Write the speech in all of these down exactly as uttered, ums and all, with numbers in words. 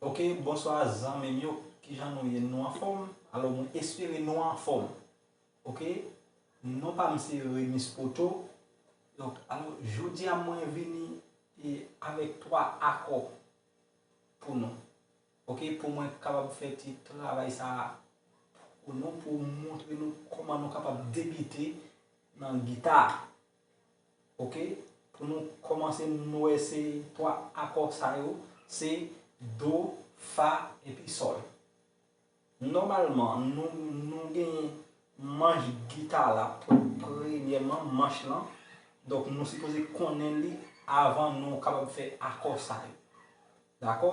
Ok, bonswa zanmi m yo, kijan nou ye? Nou anfòm? Alò, mwen espere nou anfòm. Ok, non pa m se Remis Poto. Donk, alò, jodi a mwen vini e avèk twa akò pou nou. Ok, pou mwen kapab fè ti travay sa a pou nou, pou montre nou kòman nou kapab debite nan gita. Ok, pou nou kòmanse, nou wè se twa akò sa yo, se do, fa, epi sòl. Nòmalman, nou, nou gen manch gita la, pre- premyèman, manch lan. Donk, nou sipoze konnen li avan nou kapab fè akò sa yo. Dakò?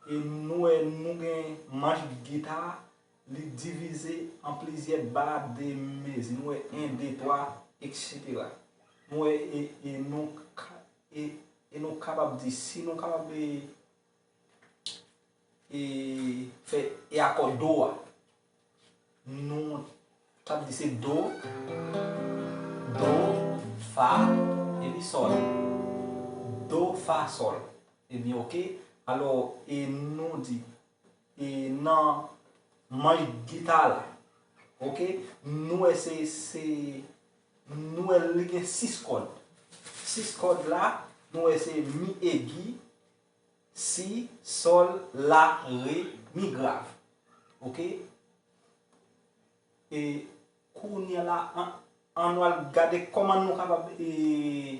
E nou wè, nou gen manch gita, li divize an plizyè ba de mezi. Nou wè en, de, twa, etsetera. Nou wè, e, e nou ka- e, e nou kapab di, si nou kapab e, e fè e akò do a, nou t ap di se do, do, fa, epi sòl. Do, fa, sòl. Ebyen, ok. Alò, e nou di, e nan manch gita la, ok, nou wè se, se, nou wè li gen sis kòd. Sis kòd la, nou wè se mi egi, si, sòl, la, re, mi grav. Ok? E kounye a la, an, an nou al gade kòman nou kapab e,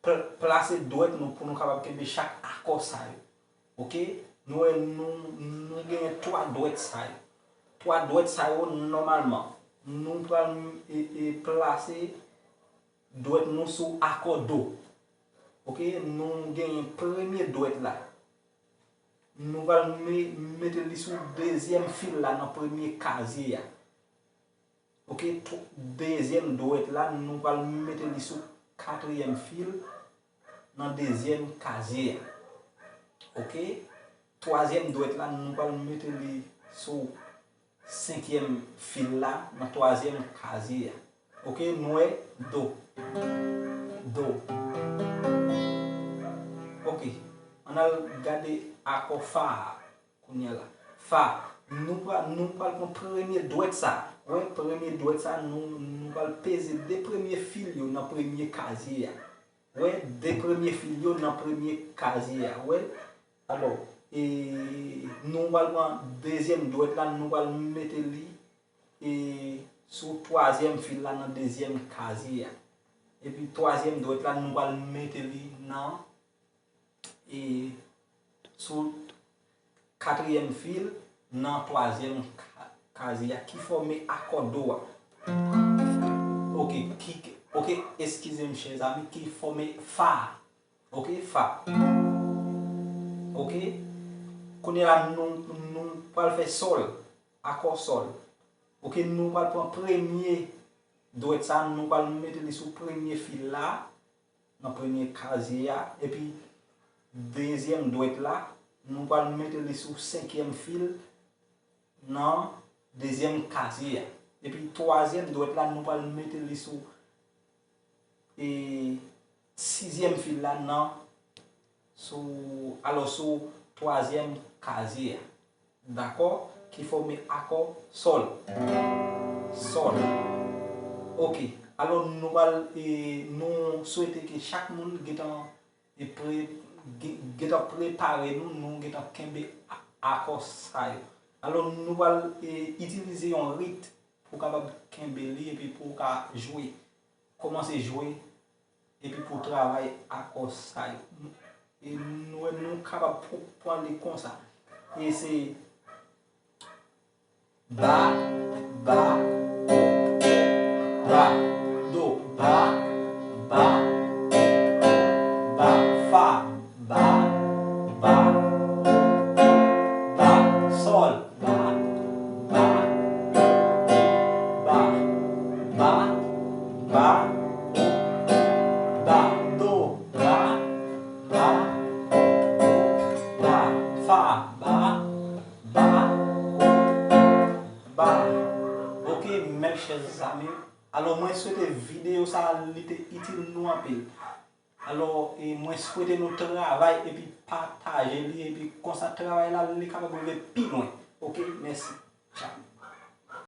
pl- plase dwèt nou pou nou kapab kenbe chak akò sa yo. Ok? Nou wè nou, nou gen twa dwèt sa yo. Twa dwèt sa yo, nòmalman, nou pral e, e plase dwèt nou sou akò do. Ok? Nou gen premye dwèt la. Nou pral me- mete li sou dezyèm fil la nan premye kazye a. Ok, tw- dezyèm dwèt la, nou pral mete li sou katriyèm fil nan dezyèm kazye a. Ok, twazyèm dwèt la, nou pral mete li sou senkyèm fil la nan twazyèm kazye a. Ok, nou wè do. Do. Ok, ann al gade akò fa a. Kounye a la, fa, nou pral, nou pral pran premye dwèt sa. Wè, premye dwèt sa, nou, nou pral peze de premye fil yo nan premye kazye a. Wè, de premye fil yo nan premye kazye a. Wè, alò, e nou pral pran dezyèm dwèt la, nou pral mete li e sou twazyèm fil la nan dezyèm kazye a. Epi twazyèm dwèt la, nou pral mete li nan e sou katriyèm fil nan twazyèm ka- kazye a ki fòme akò do a. Ok, ki, ok, eskize m, chè zanmi, ki fòme fa. Ok, fa. Ok, kounye a la, nou, nou pral fè sòl, akò sòl. Ok, nou pral pran premye dwèt sa, nou pral mete li sou premye fil la, nan premye kazye a, epi dezyèm dwèt la, nou pral mete li sou senkyèm fil nan dezyèm kazye a. Epi twazyèm dwèt la, nou pral mete li sou e sizyèm fil la nan sou, alò, sou twazyèm kazye a. Dakò? Ki fòme akò sòl. Sòl. Ok. Alò, nou pral, e, nou swete ke chak moun gentan e pre, gen- gentan prepare nou, nou gentan kenbe a- akò sa yo. Alò, nou pral e, itilize yon rit pou w kapab kenbe li epi pou w ka jwe. Kòmanse jwe epi pou w travay akò sa yo. E nou, nou kapab pran li konsa. E se ba, ba, ba, do, ba, ba, ba, fa, ba, ba, ba, sòl, ba, ba, ba, ba, ba, ba, do, ba, ba, ba, fa, ba, ba, ba. Ok, mes chers amis. Alò, mwen swete videyo sa a, li te itil nou anpil. Alò, e mwen swete nou travay epi pataje li, epi konsa travay la, li kapab rive pi lwen. Oke, mèsi. Tchao.